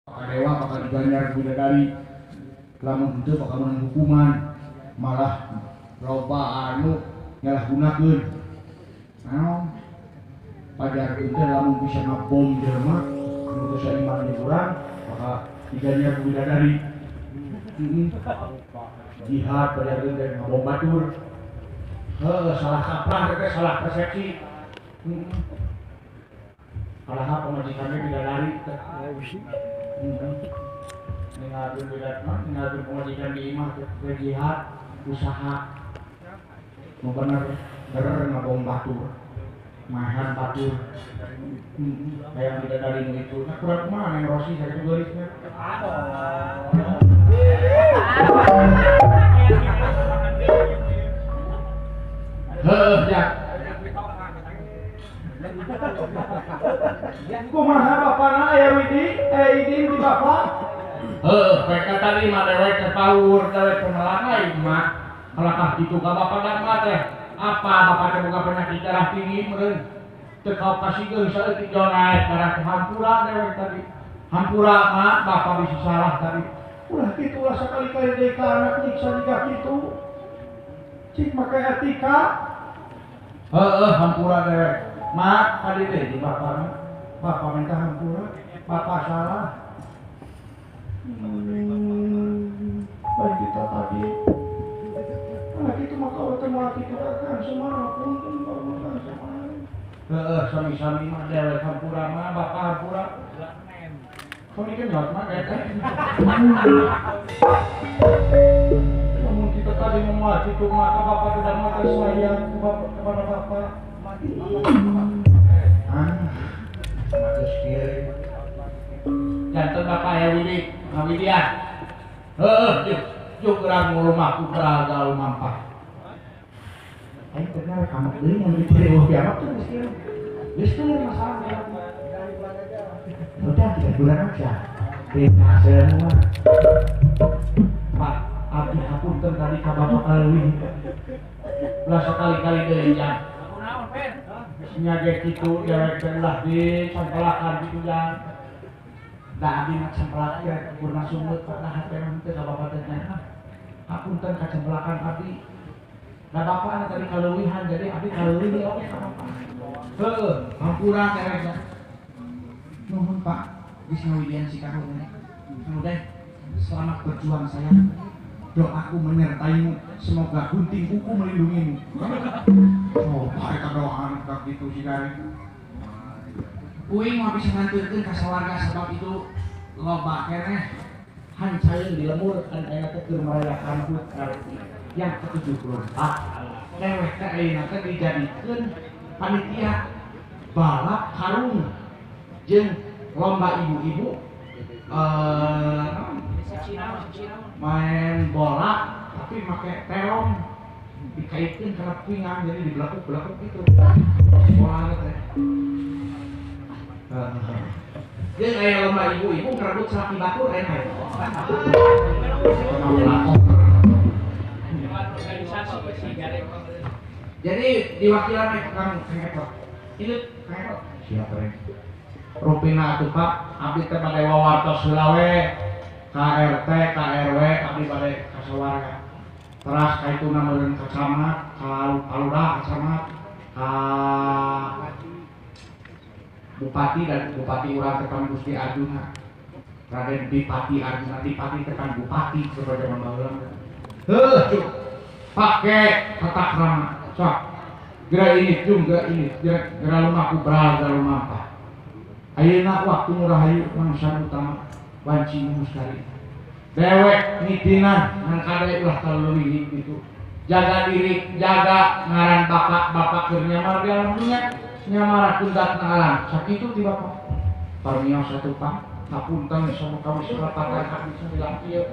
Dewa bakal diganjar bidadari, lamun henteu bakal menang hukuman, malah loba anu nyalahgunakeun. Naon? Pajarkeun teh lamun bisa ngabom jelema anu teu saiman jeung urang bakal diganjar bidadari. Jihad pajarkeun teh ngabom batur. Heuh, salah kaprah teh, salah persepsi. Padahal pamajikannya bidadari teh. Ninggalkeun bidadari, ninggalkeun pamajikan di imah teh jihad, usaha. Nu bener bener ngabom batur. Mahan batur. Hayang bidadari nu itu. Nah kurang kumaha Neng Rosi sakitu geulisna. Heuh, ya. Kumaha bapana aya widi, idin di bapak? Heuh, mereka tadi mah dewek teh paur, dewek teh melanai mah. Kalakah kitu ka bapak mah teh? Apa bapak teh boga penyakit darah tinggi meureun? Teu kaukasikeun saeutik jauh naik darah teh hampura dewek tadi. Hampura mah bapak bisa salah tadi. Ulah kitu ulah sakali-kali deui ka anak nyiksa jiga kitu. Cik make etika. Heuh, hampura dewek. Mak, tadi teh di bapak mah. Bapak minta hampura, bapak salah. Baik kita tadi. Anak itu maka teh moal kitu kan semua punten bapak semua. Heeh, sami-sami mah dewek hampura mah, bapak hampura. Kami kan nyot mah teh. Namun kita tadi memuat itu maka bapak tidak mau sayang ke bapak, kepada bapak. Ah, bagus kieu. Janten bapak ya Widi, Widia. Heuh, juk urang lumaku beragal lumampah. Aing teh kamu deui mun diciri eueuh kiamat tuh geus kieu. Geus teu masalah. Udah 3 bulan aja. Kita semua. Pak, abdi hapunten tadi ka bapak kaleuwih. Ulah sakali-kali deui jang. Nya ge kitu dewek teh ulah disampelakan kitu jang. Da abdi mah sampelak teh kurna sungut pak da hate mah teu ka bapak teh nya. Hapunten ka cempelakan abdi. Da bapak anu tadi kaleuwihan jadi abdi kaleuwih oge ka bapak. Heuh, hampura dewek teh. Nuhun Pak, geus ngawidian si karunya. Udah, selamat berjuang sayang. Doaku menyertaimu, semoga gunting kuku melindungimu. Oh, baik doaan ka kitu si Gareng. Uing mah bisa nganturkeun ka sawarga sabab itu loba keneh hancaeun di lemur kan aya teh keur merayakan HUT RI yang ke-74. Dewek teh ayeuna teh dijadikeun panitia balap karung jeung lomba ibu-ibu main bola tapi make terong dikaitkan karena pinggang jadi dibelakuk-belakuk gitu bola teh. Jeung aya lomba ibu-ibu ngerebut salaki batur enak. Jadi diwakilan Kang Eko. Ini Kang Eko. Siapa rek? Rupina atuh Pak, abdi teh bade wawartos heula we. KRT, KRW, abdi bade ka sawarga. Teras ka ituna meureun ka camat, ka lurah, ka camat, ka bupati dan bupati urang teh kan Gusti Arjuna. Raden Dipati Arjuna, Dipati teh kan bupati sebagai zaman baheula. Heuh, cuk. Pake tata krama. Sok. Geura ini, jung geura ini, geura lumaku bral geura lumampah. Ayeuna waktu murahayu mangsa utama wanci mustari. Dewek nitinan ngan kade ulah kaleuwih kitu. Jaga diri, jaga ngaran bapak, bapak keur nyamar di alam dunya, nyamarakeun datna alam. Sakitu ti bapak. Parmios atuh Pak, hapunten samuka wis lepatan abdi sambilang ieu.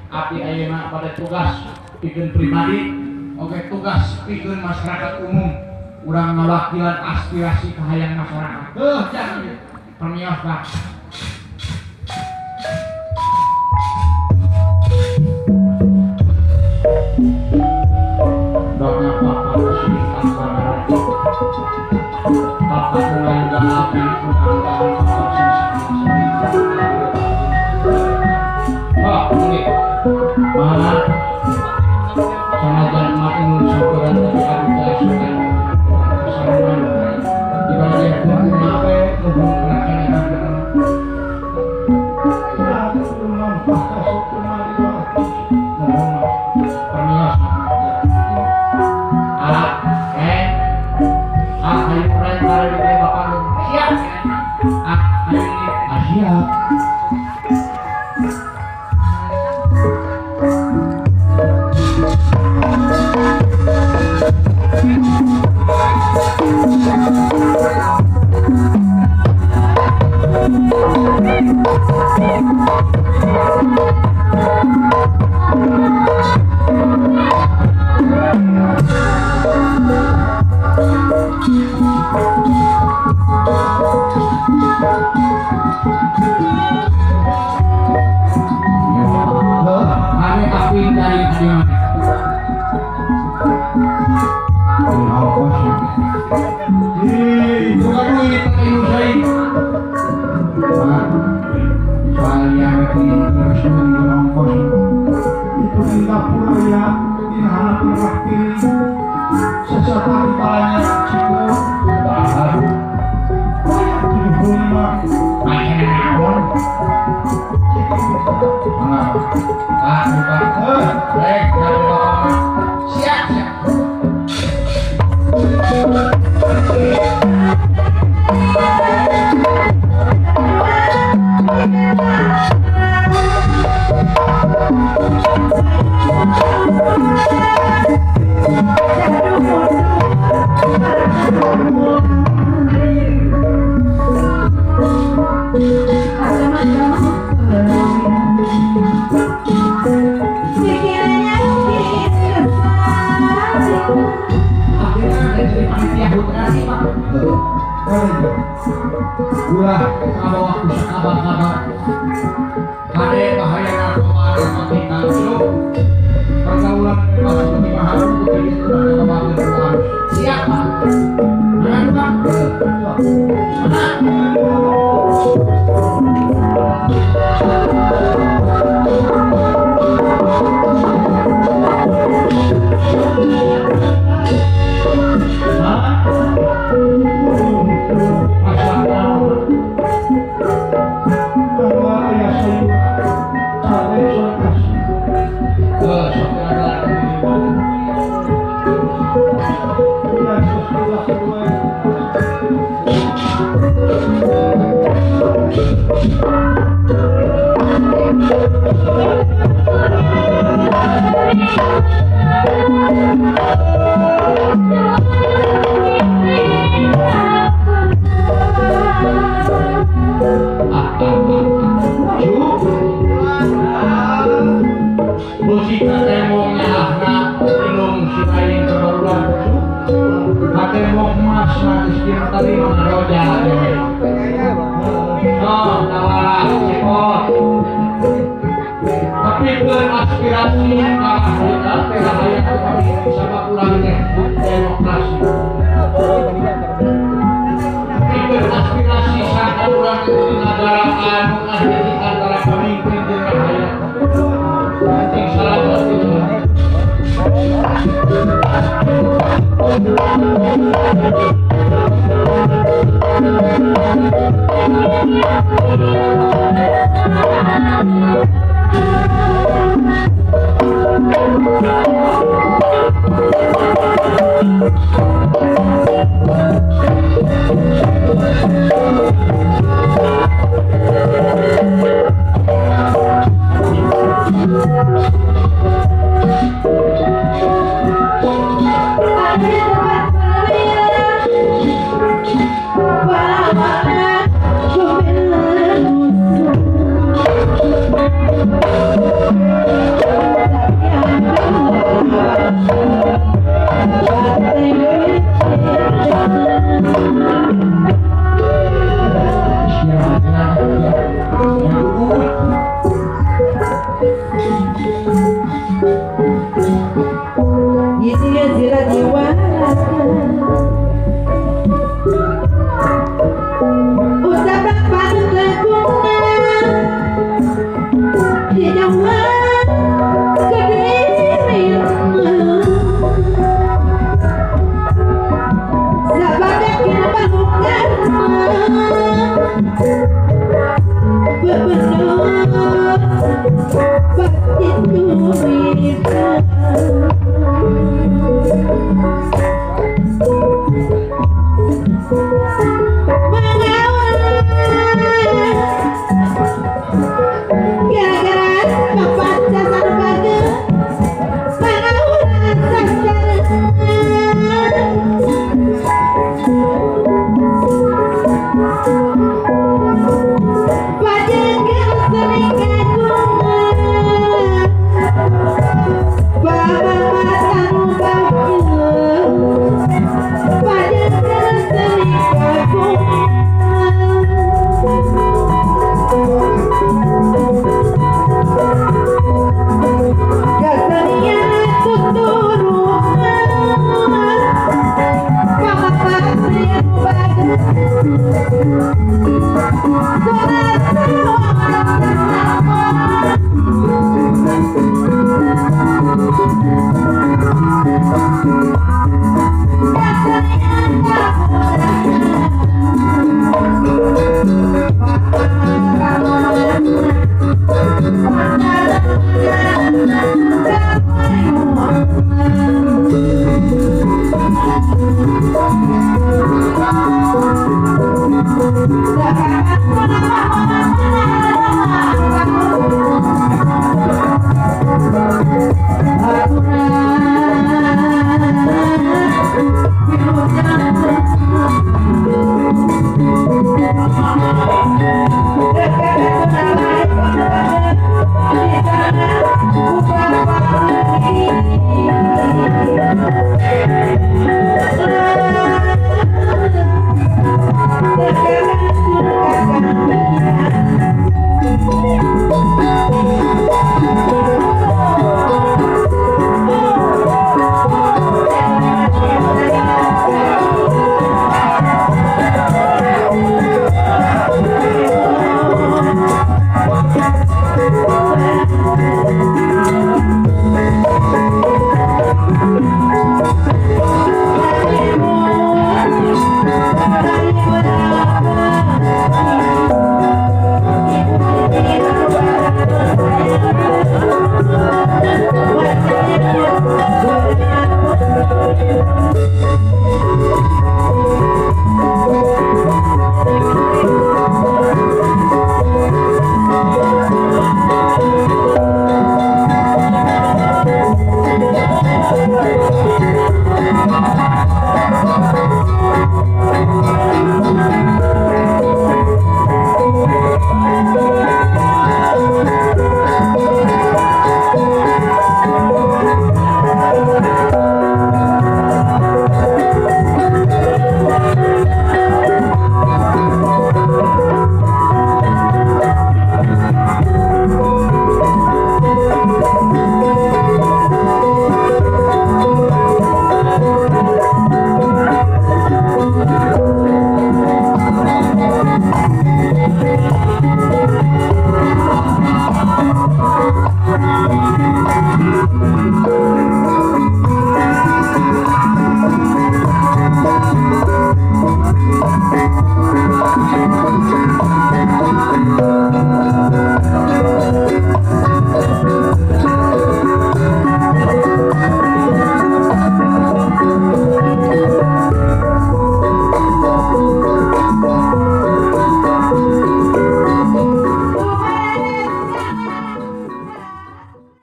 Abdi ayeuna pada tugas pikeun pribadi, oge tugas pikeun masyarakat umum. Urang ngawakilan aspirasi kahayang masyarakat. Heuh, jangan permios Pak. Doa Bapak kesini tanpa Bapak mulai udah api, mudah-mudahan Bapak sing But